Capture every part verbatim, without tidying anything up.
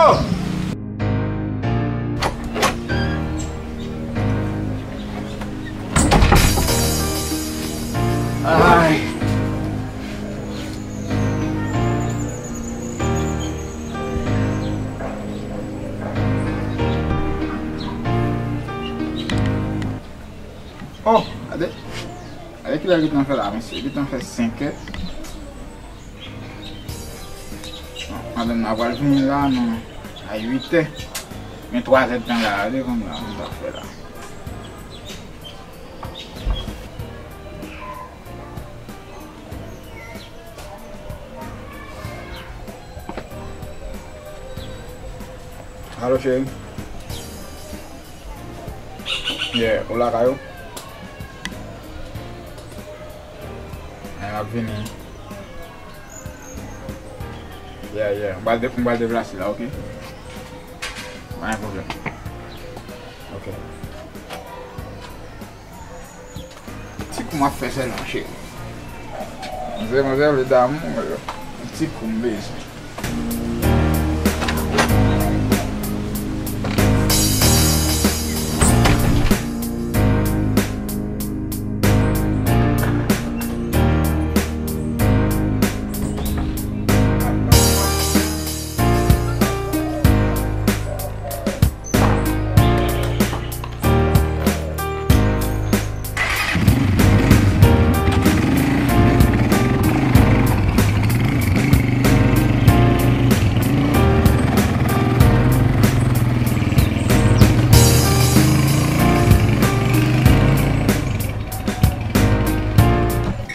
Ay. Oh, gade. Gade kilè l gentan fè la, mesye. Li gentan fè senkè. Madanm nan pral vini la nan a uitè. Men twazè tan la, gade kòman sa ap fè la. Alo, cheri. Yeah, ou lakay ou? Eh, m ap vini. Yeah, yeah. M pral de-, m pral deplase la, oke? Pa gen pwoblèm. Oke. Ti kou m ap fè sèlman, cheri. Manzè, manzè vle damou, men yon ti kou m bezwen.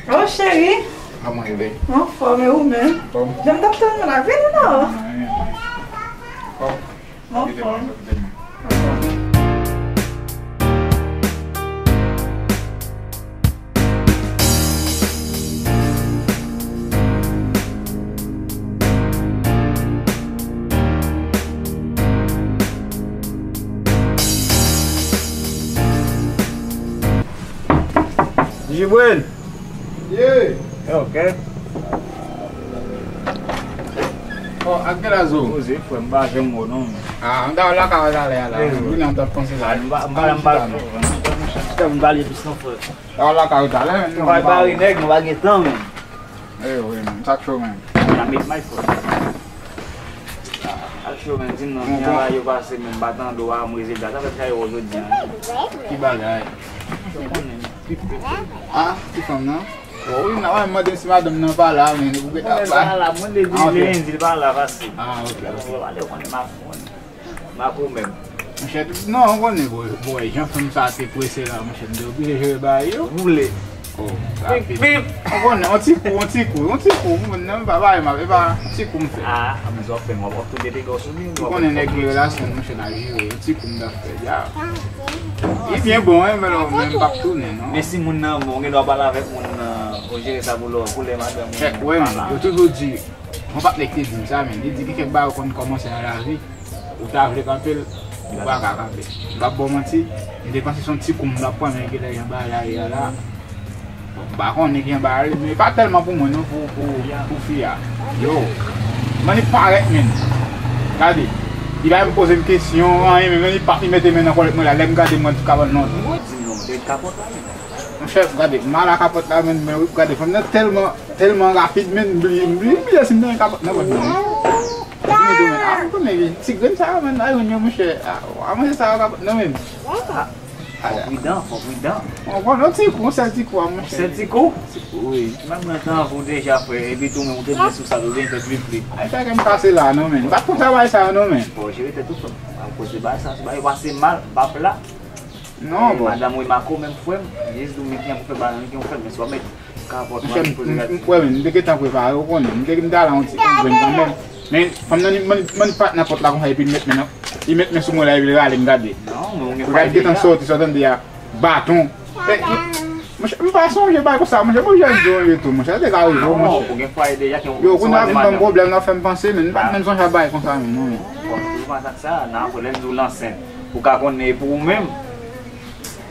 Oh, cheri. Kòman w ye? Anfòm, e ou menm? Anfòm. Jan m t ap tann ou la, vini non. Anfòm. Anfòm. Jibril! Ye! Yo, ok. Oh, ak gelazo. Poze, frè, m pa janm wè w non. Ah, m ta lakay ou talè a la. Vini, m t ap panse sa. Ah, m pa, m pa, m pa, m pa, m pa li plis non, frè. M ta lakay ou talè, men nou pa bare nèg, nou pa gen tan, men. Eh, wi, men, sa k cho, men. N a met may, frè. Ak cho, men, di m non, kijan bagay yo pase, men, m pa tande w a, m rezilta. Sa fè sa yo jodi a. Ki bagay? Ou konnen. Ah, ti fanm nan? Oh, wi, nan, mwen mande si madanm nan pa la, men, ou gentan pa la, mwen depi lendi, li pa la, fasil. Ah, ok, ok. Ou pale, ou konnen, m a konnen. M a konnen menm. Monchè, non, ou konnen, bò, bò, jan fanm sa te prese la, monchè, m te oblije jere bagay yo. Boule. Oh, rapid. Ou konnen, on ti kou, on ti kou, on ti kou, ou konnen, pa bagay m ap, e pa ti kou m fè. Ah, amizò fè m, w ap tou depege w sou li, ou konnen nèg gen relasyon, monchè, n a jere, on ti kou m t ap fè, ya. Li byen bon, wi, men lè w menm p ap tounen, non. Men si moun nan bon, ou gen dwa pale avèk moun nan, ou jere sa pou lè, pou lè madanm ou pa la. Yo toujou di, yon patnè ki te di m sa, men, li di gen kèk bagay ou konn kòmanse nan lavi, ou ta vle kanpe l, ou pa ka kanpe. M p ap ba w manti, m te panse se yon ti kou m t ap pran, men genlè jan bagay la ye a la. Bon, m pa konnen kijan bagay la ye, men pa tèlman pou mwen non, pou, pou, pou fi a. Yo, kòman li parèt menm. Gade, li pa menm poze m kesyon, anyen, men li pa, li mete men nan kòlèt mwen la, lè m gade mwen tou kabann non. Di m non, te kapòt la menm. Monchè, gade, m al a kapòt la menm, men gade, fanm nan tèlman, tèlman rapid, men m bliye, m bliye, m bliye si m te gen kapòt nan vant mwen. Epi m di men, ah, m konnen li, ti grenn sa yo, men, a youn yo, monchè, ah, a manje sa yo kapòt nan men. Ah, fò pridan, fò pridan. Bon, bon, yon ti kou, yon sèl ti kou, a, monchè. Yon sèl ti kou? Ti kou, wi. Menm mwen tann avè w deja, frè, epi tou, men, ou te byen sou sa, ou byen fè pli pli. Ay, fè ke m pase la, non, men. M pa t konn sa bagay sa yo, non, men. Fò jere tèt ou, frè. Pa koze bagay sa, si bagay yo pase mal, m p ap la. Non, bò. Madanm ou e Mako menm frè m, jis di w men kijan pou fè bagay, kijan pou fè, men si w ap met kapòt, w ap poze gad. Monchè, m, m, m, m, m, m te gentan prepare, ou konnen. M te, m t al a yon ti kou grenn kanmenm. Men fanm nan, li, man, man li parèt nan pòt la konsa, epi li met men nan, li met men sou mwen la, epi li rale m gade. Non, men ou gen fwaye deja. Pou gad gentan sòti, sa w tande a, baton. E, monchè, m pa sonje bagay konsa, monchè, monchè, di w tou, monchè, te ka rive w, monchè. Non, ou gen fwaye deja, ke ou, yo, kounye a vin ban m pwoblèm, nan fè m panse, men m pa t menm sonje a bagay konsa, men, non, men. Bon, toujou pa sa k sa, nan apre lè l di w l ansent. Ou ka konnen e pou ou menm.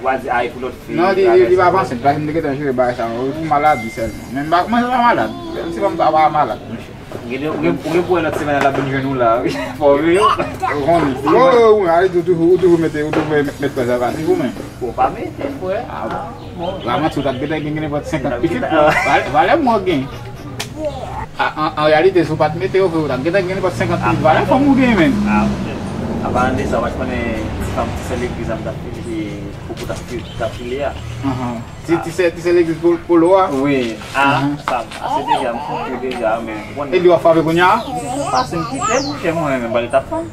Ou a di, a, e pou lòt fi. Non, li, li, li pa panse, paske m te gentan jere bagay sa yo, e pou maladi sèlman. Men m pa, mwen se pa malad. Se kòm sa pa malad, monchè. Ou gen, ou gen, ou gen pou wè lòt semèn la, l ap vin jwenn ou la, wi. Fò w veye. Ou konnen. Ou, ou, ou, ou toujou, ou toujou mete, ou toujou met, met prezèvatif ou menm. Ou pa mete, frè. Ah, bon. Vrèman, si w t ap gentan gen nenpòt senkant pitit, valè, valè mwen gen. A, an, an reyalite, si w pa t mete yo vre, ou t ap gentan gen nenpòt senkant pitit. Valè fanm ou gen, menm. Ah, ok. An palan de sa, w pa t konnen ti fanm, ti sè legliz la, m t ap file, popo t ap fi-, t ap file a. Ti, ti sè, ti sè legliz Polo a? Wi. Ah, sa, ase deja, m fouti deja, men ou konn. E li w ap frape kounye a? Pase m kite, monchè, mwen menm, ba li t ap fanm.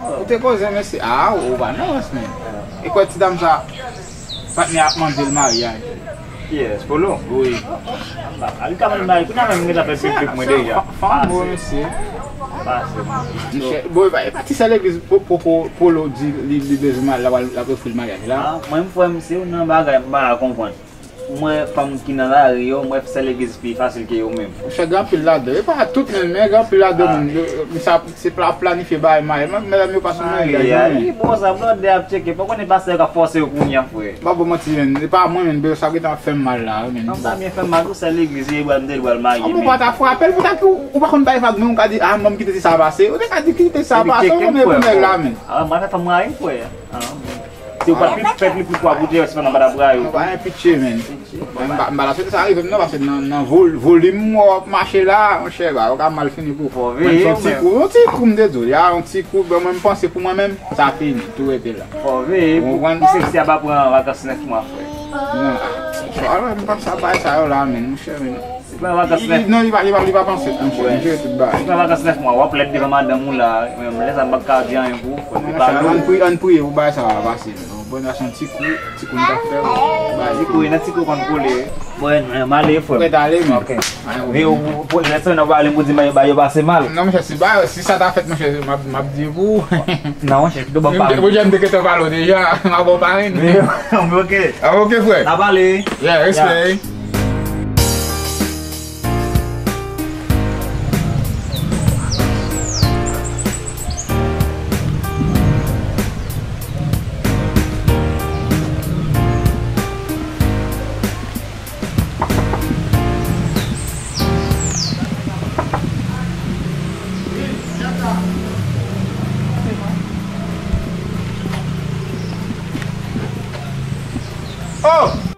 Ou te koze, mesye. Ah, ou pa nan rans, men. E kwè ti dam sa, patnè ap mande l maryaj. Kiyès? Polo? Wi. Ah, li ka mande maryaj, kounye a menm, m gentan fè pip pip mwen deja. Fanm, mesye. Pase. Monchè, bon, e pa, e pa ti sè legliz Po-, Po-, Po-, Polo di li, li bezwen ma-, l ap, l ap ofri l maryaj la? Ah, mwen, m frè m, se youn nan bagay m pa ka konprann. Mwen, fanm ki nan lari yo, mwen, sè legliz pi fasil ke yo menm. Monchè, gen anpil ladan yo. E pa tout, men, men gen anpil ladan yo, men, yo, yo, sa, se pla-, planifye bagay maryaj. Men, medam yo pa sou maryaj, non. Li bon, sa, blòdè ap tcheke. Fò konnen pastè yo k ap fòse yo kounye a, frè. M pa ba w manti, men. E pa mwen, men, sa gentan ap fè m mal la, men. An, sa byen fè m mal, tou sè legliz, e bwal, m te bwal marye, men. Ou pa ta frape l, pou ta ki ou, ou pa konn bay vag, men, ou ka di, ah, mwen, m kite ti sa pase. Ou te ka di, kite sa pase, ou konnen pou nèg la, men. Ah, mwen, fè m rayi, frè. Ah, bon. Si w pa t fè pli pli fwa pou te, se pa nan pa t ap rayi w. Mwen pa gen pitye, men. Mwen m pa, m pa ta swete sa rive m non, paske nan, nan vol-, volim w ap mache la, monchè, ba, ou ka mal fini pou. Fò veye, mwen, se yon ti kou, yon ti kou m te di w, ya, yon ti kou, bon, mwen, m panse pou mwen menm, sa fini, tou rete la. Fò veye, ou konprann? Pou seksi a pa pran vakans nèf mwa, frè. Non, ah, m pa sa bay sa yo la, men, monchè, men. Li pran vakans nèf. Non, li pa, li pa, li pa panse, monchè, li jere tout bagay. Li pran vakans nèf mwa, w ap lèd devan madanm ou la, menm lè sa m p ap ka di anyen pou ou, frè. Non, monchè, ann pri-, ann priye pou bagay sa a pase. Bon, sa se yon ti kou, ti kou n t ap fè, bay ti kou, nan ti kou konn kole. Bon, m ale, frè. Prèt ale, men. Ok. Veye w, pou lè sa nan pale m pou di m ba yo pase mal. Non, monchè, si ba, si sa ta fèt, monchè, m ap, m ap di pou ou. Non, monchè, pito ban m pale. Monchè, m te gentan pale w deja, m ap ba w pale. Ok. Ah, ok, frè. N ap pale. Yeah, respect. Oh!